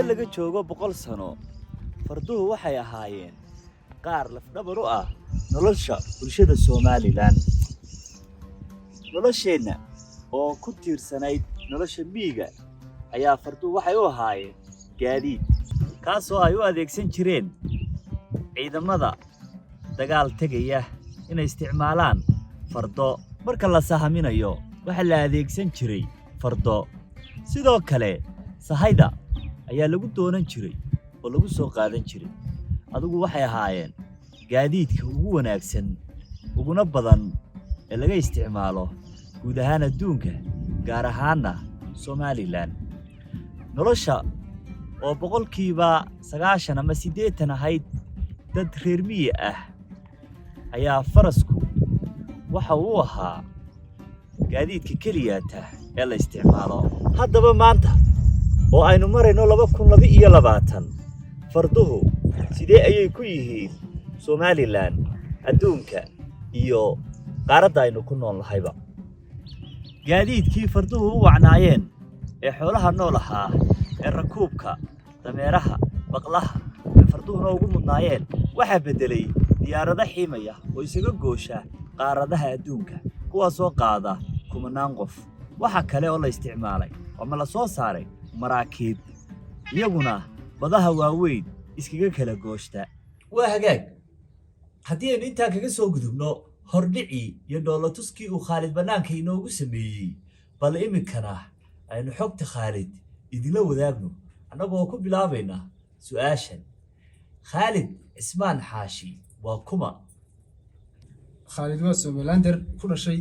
Laga joogo 100 sano, farduhu waxay ahaayeen qaar lafdhabar u ah nolosha bulshada Somaliland. Nolosheenna oo ku tiirsanayd nolosha miyiga ayaa farduhu waxay u ahaayeen gaadiid, kaasoo ay u adeegsan jireen ciidamada dagaal tegaya inay isticmaalaan fardo. Marka la sahaminayo, waxaa la adeegsan jiray fardo. Sidoo kale sahayda ayaa lagu doonan jiray oo lagu soo qaadan jiray. Adigu waxay ahaayeen gaadiidka ugu wanaagsan uguna badan ee laga isticmaalo guud ahaan adduunka, gaar ahaanna Somaliland. Nolosha oo 90% ama 80 ahayd dad reer miyi ah ayaa farasku waxa uu ahaa gaadiidka keliyaata ee la isticmaalo. Haddaba maanta oo aynu marayno 2022, farduhu sidee ayay ku yihiin Somaliland, adduunka iyo qaaradda aynu ku nool nahayba? Gaadiidkii farduhu u wacnaayeen ee xoolaha nool ahaa ee rakuubka, dameeraha, baqlaha ee farduhuna ugu mudnaayeen waxaa beddelay diyaarado xiimaya oo isaga goosha qaaradaha adduunka, kuwaasoo qaada kumanaan qof. Waxa kale oo la isticmaalay ama la soo saaray maraakiib iyaguna badaha waaweyn iskaga kala gooshta. Waa hagaag, haddii aynu intaa kaga soo gudubno hordhicii iyo dhoolatuskii uu Khaalid bannaanka inoogu sameeyey, bal iminkana aynu xogta Khaalid idinla wadaagno, annagoo ku bilaabayna su-aashan: Khaalid Cismaan Xaashi waa kuma? Khaalid waa Somalilander ku dhashay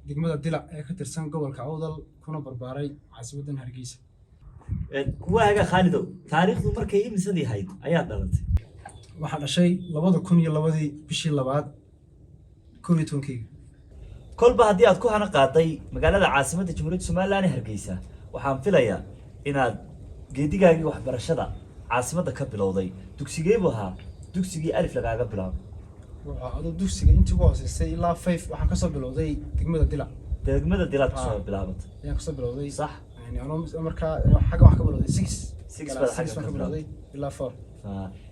degmada Dilac ee ka tirsan gobolka Awdal, kuna barbaaray caasimaddan Hargeysa. Kuwa haga Khaalidow, taariikhdu markay imisadii ahayd ayaad dhalatay? Waxaa dhashay 2002-dii, bishii labaad, 11-keyga. Kolba haddii aad ku hana qaaday magaalada caasimadda Jamhuuriyadda Somaliland ee Hargeysa, waxaan filayaa inaad geedigaagii waxbarashada caasimadda ka bilowday. Dugsigee buu ahaa dugsigii alif lagaaga bilaabo? Wuxuu aduu dugsiga intii ugu hooseysay ilaa 5 waxaan kasoo bilowday degmada Dilac. Degmada Dilaad kasoo bilaabatay? Ayaan kasoo bilowday. Yani anoo markaa xagga waxaan ka bilowday 6. 6 Class baad 6 xagga baan ka ka bilowday ilaa 4.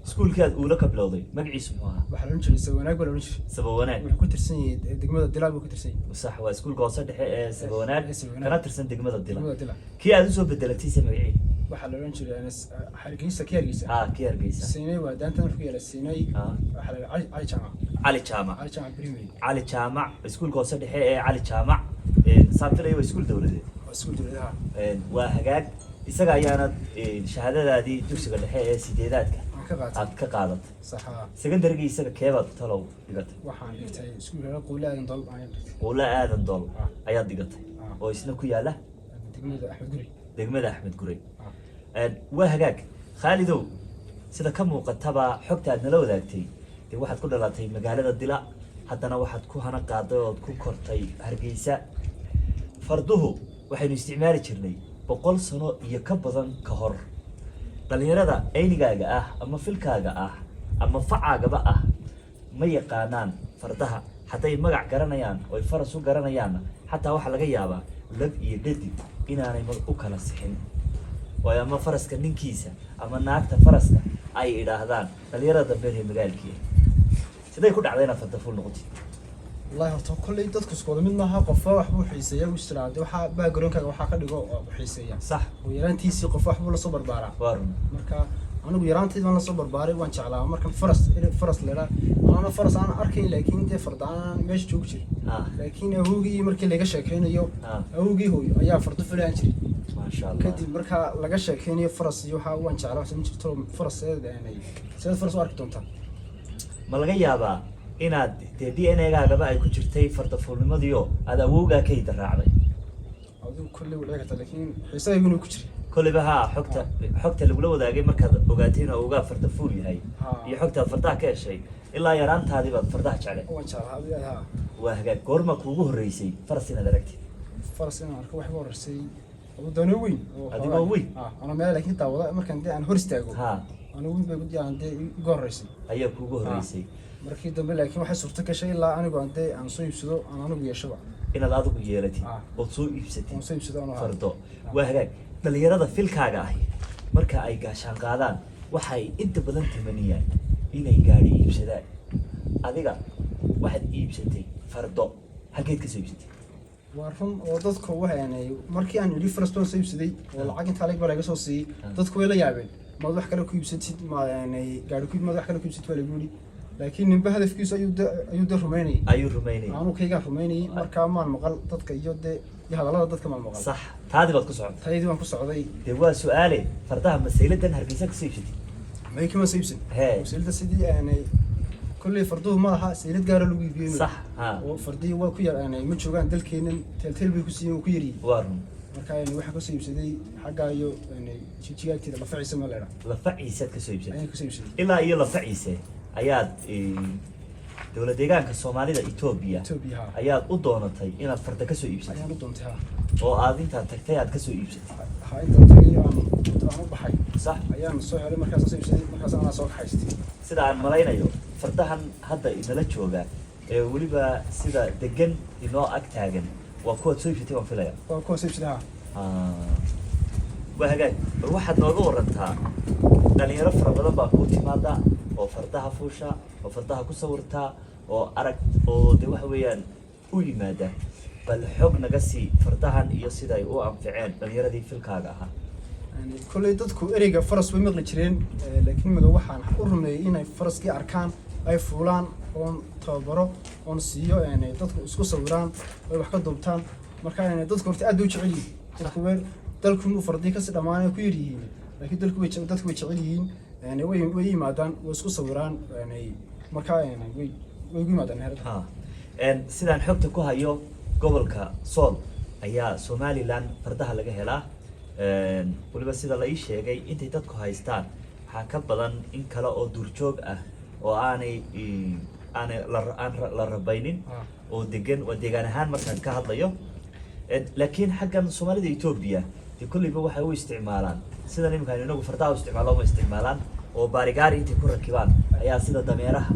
Iskuulkii aad uula ka bilowday magaciisu muxuu ahaa? Waxaa la odhan jiray Sabawanaag baa la odhan jiray. Saba Wanaag. Wuxuu ku tirsan yahay degmada Dilac buu ku tirsan yahay. Sax, waa iskuulka hoose dhexe ee Saba Wanaag. Ee Saba Wanaag. Kana tirsan degmada Dila. Degmada Dilac. Kii aad usoo bedelatay se magacii? Waxaa la odhan jiray Hargeysa, kii Hargeysa. Ha, kii Hargeysa. Siinay, waa daantan wuxuu ku yaala Siinay. Waxaa la Cali Jaamac. Cali Jaamac. Cali Jaamac Primary. Cali Jaamac, iskuulka hoose dhexe ee Cali Jaamac, saan filaya waa iskuul dowladeed. Waa iskuul dowladaha. Waa hagaag, isaga ayaanad shahaadadaadii dugsiga dhexe ee sideedaadka aan ka qaatay. Aad ka qaadatay. Sax ah. Secondarygii isaga keebaad talow dhigatay? Waxaan dhigtay iskuulka Quule Aadan Dol ayaan dhigtay. Quule Aadan Dol ayaad dhigatay, oo isna ku yaala degmada Axmed Guri. Degmada Axmed Gurey. Ah. Waa hagaag Khaalidow, sida ka muuqataba xogta aad nala wadaagtay, dee waxaad ku dhalatay magaalada Dila, haddana waxaad ku hana qaaday ood ku kortay Hargeysa. Farduhu waxaynu isticmaali jirnay 100 sano iyo ka badan ka hor. Dhalinyarada aynigaaga ah ama filkaaga ah ama facaagaba ah ma yaqaanaan fardaha. Hadday magac garanayaan oo ay faras u garanayaanna, xataa waxaa laga yaabaa lab iyo dhadig inaanay u kala sixin, waayo ama faraska ninkiisa ama naagta faraska ay idhaahdaan dhalinyarada dambe reer magaalkii. Siday ku dhacday inaad fardafuul noqotid? Wallahi horta kolley dadku isku wada mid maaha. Qofba waxbuu xiiseeya, uu istiraaha dee waxaa backgroundkaaga waxaa ka dhigo oo xiiseeya. Oo yaraantiisii qof waxbuu lasoo barbaaraa. Waa run. Marka anigu yaraanteed baan lasoo barbaaray, waan jeclaa markan faras, faras leeraa anana faras aan arkayn, laakiin dee farda aan meesha joogi jirin. Laakiin awowgii markii laga sheekeynayo, awowgii hooyo ayaa fardo fulaan jiray. Maasha Allah. Kadib markaa laga sheekeynayo faras iyo waxaa, waan jeclaa. Waxaan jirto faras seed faras u arki doontaa. Ma laga yaabaa inaad dee DNA-gaagaba ay ku jirtay fardafuulnimadiio aad awowgaa ka hida raacday? Adigu kolley way dhici kartaa, laakiin xiisahayguna ku jiray. Kolleyba haa, xogta lagula wadaagay markaad ogaatay inuu awowgaa fardafuul yahay iyo xogtaad fardaha ka heshay, ilaa yaraantaadii baad fardaha jeclay. Waan jeclaa adiga, haa. Waa hagaag, goorma kuugu horreysay faras inaad aragtid? Faras inaan arko wax igu horreysay aduu doonoo weyn oo Adigoo xoogaa- weyn? Ah, anoo meel laakiin daawada markaan dee aan hor istaago, anoo weyn bay gudi aan dee igu horreysay. Ayaa kuugu horreysay. Markii dambe laakiin waxay suurto gashay ilaa anigu aan dee aan soo iibsado, aan anigu yeeshaba. Inaad adigu yeelatid, ood soo iibsatid aan soo iibsado anoo fardo. Waa hagaag, dhalinyarada filkaaga ahi Marka ay gaashaan qaadaan, waxay inta badan tamaniyaan inay gaadhi iibsadaan. Adiga waxaad iibsatay fardo, halkeed ka soo iibsatay? Waa run oo dadku waxaanay markii aan yidhi faras baan soo iibsaday oo lacag intaa leeg baa laga soo siiyey, dadku way la yaabeen. Maad wax kale ku iibsatid? Maad gaari ku, maad wax kale ku iibsatid, waa lagu yidhi. Laakiin ninba hadafkiisu ayuu de rumaynayay. Ayuu rumaynayay. Aanu kaygaan rumaynayay. Markaa maan maqal dadka iyo de iyo hadallada dadka maan maqal. Sax, taadii baad ku socotay. Tayadii baan ku socday. Dee waa su-aale, fardaha masayladan Hargeysa kasoo iibsatay? May, kama soo iibsan. Saylada sidii aanay kolley farduhu ma laha saylad gaara lagu iibiyo. sax ha Oo fardihii waa ku yar, aanay ma joogaan dalkeennan, teelteel bay ku siiyeen, ku yaryihiin. Waa run. Marka waxaan kasoo iibsaday xaggaa iyo Jijiga agteeda, Lafa Ciise ma leedha. Lafa Ciisead kasoo iibsatay? Ayaan kasoo iibsaday. Ilaa iyo Lafa Ciise ayaad dowlad deegaanka Soomaalida Etoobiya Etoobiya, ha. ayaad u doonatay inaad farda kasoo iibsatay? Ayaan u doontay, ha. Oo aad intaad tagtay aad kasoo iibsatay? Ha, intaan tagay aan u baxay ayaan soo helay, markaasaan soo iibsaday, markaas anaa soo kaxaystay. Sida aan malaynayo, fardahan hadda inala jooga ee weliba sida degan inoo ag taagan waa kuwaad soo iibsatay, waan filaya. Waa kuwa soo iibsaday, ha. Ah, waa hagaag. Bal waxaad nooga warantaa, dhalinyaro fara badan baa kuu timaada oo fardaha fuusha oo fardaha ku sawirtaa oo arag oo de waxa weeyaan u yimaada. Bal xog naga sii fardahan iyo sida ay u anficeen dhalinyaradii filkaaga ahaa. Yani kolley dadku ereyga faras way maqli jireen, laakiin maga waxaan u rumeeyey inay faraskii arkaan, ay fuulaan, oon tababaro oon siiyo, yani dadku isku sawiraan, ay wax ka duubtaan. Marka yani dadku horta aad bay u jecel yihiin. Dadku way dalku inuu fardii kasii dhamaanay ku yar yihiin, laakiin dalku way dadku way jecel yihiin. Yani way yimaadaan, way isku sawiraan, yani marka yani way ugu yimaadaan meherada. Ha. Sidaan xogta ku hayo, gobolka Sool ayaa Somaliland fardaha laga helaa. Weliba sida la ii sheegay, intay dadku haystaan waxaa ka badan in kale oo duurjoog ah oo aanay aanay la aan la rabaynin oo degan, waa deegaan ahaan markaan ka hadlayo. Laakiin xaggan Soomaalida Etoobiya dee kolleyba waxay u isticmaalaan sidan iminkaan inagu fardaha u isticmaalo uma isticmaalaan, oo baarigaari intay ku rakibaan ayaa sida dameeraha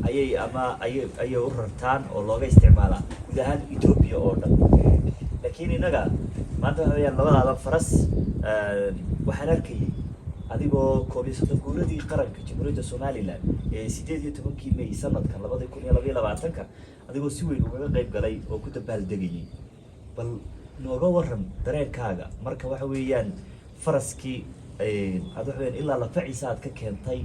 ayay ama ayay u rartaan oo looga isticmaalaa guud ahaan Etoobiya oo dhan. Laakiin innaga maanta waxa weeyaan labadaada faras. Waxaan arkayay adigoo 31 guuradii qaranka Jamhuuriyadda Somaliland ee 18-kii May sanadkan 2022-ka adigoo si weyn ugaga qayb galay oo ku dabaaldegayay. Bal nooga waran dareenkaaga marka waxa weeyaan faraskii aad waxa weyaan ilaa Lafaciisa aad ka keentay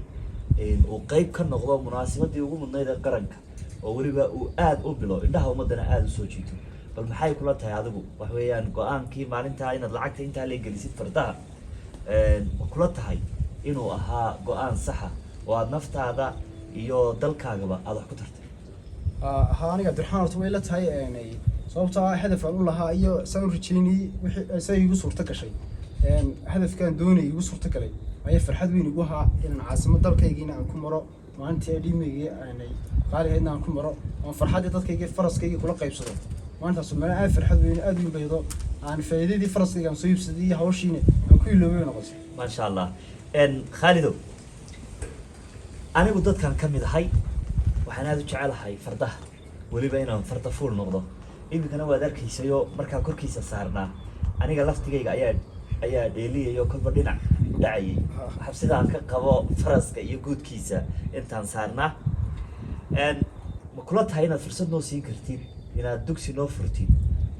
uu qayb ka noqdo munaasabadii ugu mudnayd ee qaranka, oo weliba uu aad u bilo indhaha ummaddana aada u soo jiito. Bal maxay kula tahay adigu, waxa weeyaan go-aankii maalintaa inaad lacagta intaa la gelisid fardaha, ma kula tahay inuu ahaa go-aan saxa oo aad naftaada iyo dalkaagaba aada wax ku tartay? Haa, aniga Abdiraxmaan horta way la tahay, sababtoo ah hadaf aan u lahaa iyo saan u rajeynayey wixii say igu suurto gashay, hadafkaan doonayay igu suurto galay ayaa farxad weyn igu ahaa inaan caasimad dalkaygiina aan ku maro maalintii ay dhiimaygii aanay qaalihaydna aan ku maro, oon farxaddii dadkaygii faraskaygii kula qaybsado maalintaas. Maalin aad farxad weyn aad weyn baydo aan faa'iidadii faraskayga aan soo iibsaday iyo hawshiina aan ku iloobay bay noqotay. Maasha Allah. Khaalidow, anigu dadkan ka mid ahay waxaan aada u jecelahay fardaha, weliba inaan farda fuul noqdo. Iminkana waad arkaysayo, markaa korkiisa saarnaa aniga laftigayga ayaa dheeliyayo, kolba dhinac u dhacayay xabsidaan ka qabo faraska iyo guudkiisa intaan saarnaa. Ma kula tahay inaad fursad noo siin kartid inaad dugsi noo furtid,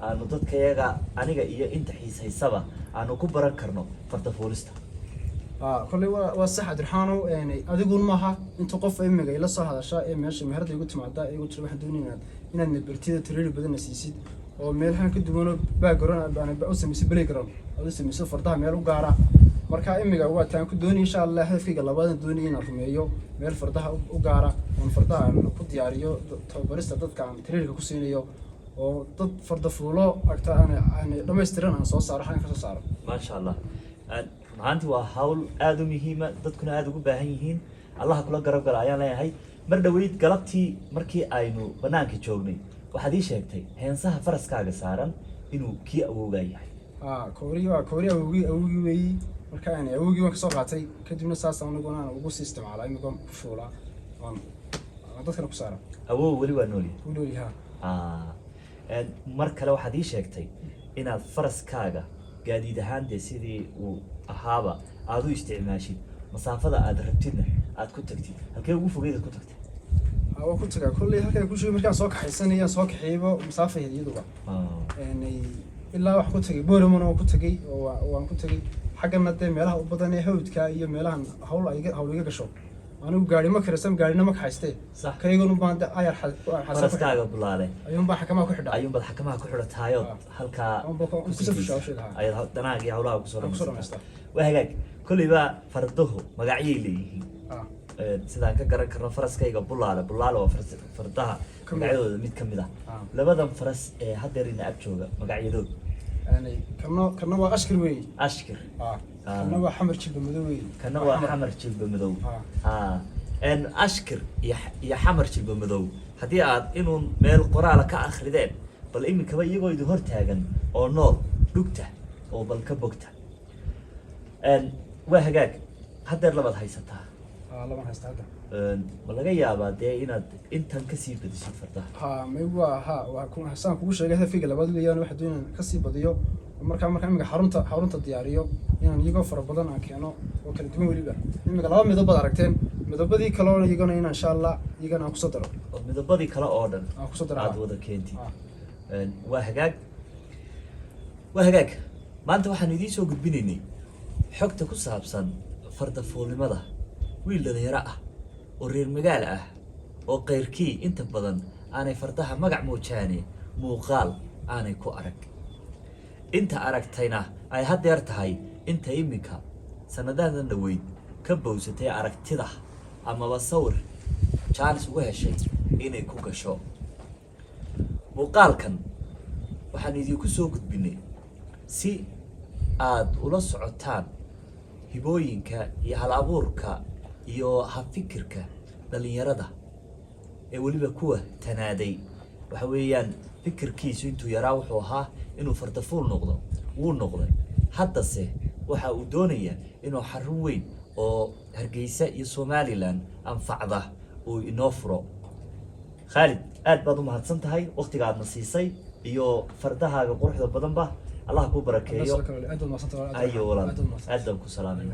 aanu dadkayaga, aniga iyo inta xiisaysaba, aanu ku baran karno farda fuulista? Kolley waa sax, Cabdiraxmaanow. Adigun maaha, inta qof imiga ila soo hadasha ee meesha meherada igu timaada ee igu tira waxaan doonaya inaad nabartida training badan na siisid oo meelahan ka duwano background aan u samaysid, playground aad u samayso fardaha meel u gaara. Marka imiga waa taan ku doonaya, insha Allah, hadafkayga labaadan doonaya inaan rumeeyo meel fardaha u gaara oon fardaha aan ku diyaariyo, tababarista dadka aan training ku siinayo, oo dad farda fuulo agta aan dhammaystiran aan soo saaro, xaggan ka soo saaro. Maasha Allah. Run ahaantii waa hawl aada u muhiima, dadkuna aada ugu baahan yihiin. Allaha kula garab gala ayaan leeyahay. Mar dhaweyd galabtii markii aynu banaanka joognay, waxaad ii sheegtay heensaha faraskaaga saaran inuu kii awowgaa yahay. Koori waa koori awowgii weeyi. Marka aan awowgii waan kasoo qaatay, kadibna saas aniguna aan ugu sii isticmaalaa, imika ku fuulaa oon aan dadkana ku saara. Awow weli waa noolyahay? Wuu noolyahay. Mar kale waxaad ii sheegtay inaad faraskaaga gaadiid ahaan dee sidii uu ahaaba Aad u isticmaashid, masaafada aad rabtidna aad ku tagtid. Halkee ugu fogeyd aad ku tagtay? Haa, waan ku tagaa kolley. Halkaa ku sheegay markaan soo kaxaysanayaan, soo kaxeeyba masaafay iyaduba. Ilaa wax ku tagay Boramana waan ku tagay oo waan ku tagay xaggana dee meelaha u badan ee hawdka iyo meelahan hawl iga gasho. Anigu gaari ma kiraysan, gaarina ma kaxaystee. Kaygan baan de ayar Faraskaaga Bulaale ayuun baa xakamaha ku xidhaa. Ayuunbaad xakamaha ku xidhataayood halkaa Unba ku ku soo sii fushaa daysid. Hawsheeda, haa. Ayaad danahaaga iyo hawlaha kusoo Aan kusoo dhamaysataa. dhamaystaa. Waa hagaag. Kolleyba farduhu magacyay leeyihiin. Sidaan ka garan karno faraskayga Bulaale, Bulaale waa fardaha Ka mid ah. magacyadooda mid ka mid ah. Labadan faras ee haddeer ina ag jooga magacyadood? Kana waa Ashkar weeye. Ashkir. Kana waa Xamar Jilba Madow weeye. Kana waa Xamar Jilba Madow. Ashkir iyo Xamar Jilba Madow, haddii aad inuun meel qoraala ka akrideen, bal iminkaba iyagoo idin hor taagan oo nool dhugta oo bal ka bogta. Waa hagaag. Haddeer labaad haysataa? Haa, laban haysta hadda. Ma laga yaabaa dee inaad intan kasii badisid fardaha? Haa, may, waa haa, waa saan kugu sheegay, hadafkayga labaad weeyaan. Waxa doonayaan kasii badiyo markaa imika xarunta diyaariyo, inaan iyagoo fara badan aan keeno oo kala duwan. Weliba imika laba midab baad aragteen, midabadii kaleona iyagana inaan insha Allah iyagana aan kusoo daro. Oo midabadii kale oo dhan aan kusoo daro. Aad wada keentid. Ah. Waa hagaag, waa hagaag. Maanta waxaanu idiin soo gudbinaynay xogta ku saabsan fardafuulnimada wiil dhalinyaro ah oo reer magaal ah oo keyrkii inta badan aanay fardaha magac moojaane muuqaal aanay ku arag. Inta aragtayna ay haddeer tahay inta iminka sannadadan dhaweyd ka bowsatay aragtida amaba sawir jaanis uga heshay inay ku gasho. Muuqaalkan waxaan idinku soo gudbinay si aad ula socotaan hibooyinka iyo hal abuurka iyo habfikirka dhalinyarada ee weliba kuwa tanaaday. Waxa weeyaan, fikirkiisu intuu yaraa wuxuu ahaa inuu fardafuul noqdo. Wuu noqday. Haddase waxa uu doonayaa inuu xarun weyn oo Hargeysa iyo Somaliland anfacda uu inoo furo. Khaalid, aad baad u mahadsan tahay waqtiga aadna siisay iyo fardahaaga quruxda badanba. Allah ku barakeeyo. Aad baad mahadsantahay. Ayo walaal. Aad baad mahadsantahay. Aad baan ku salaamay.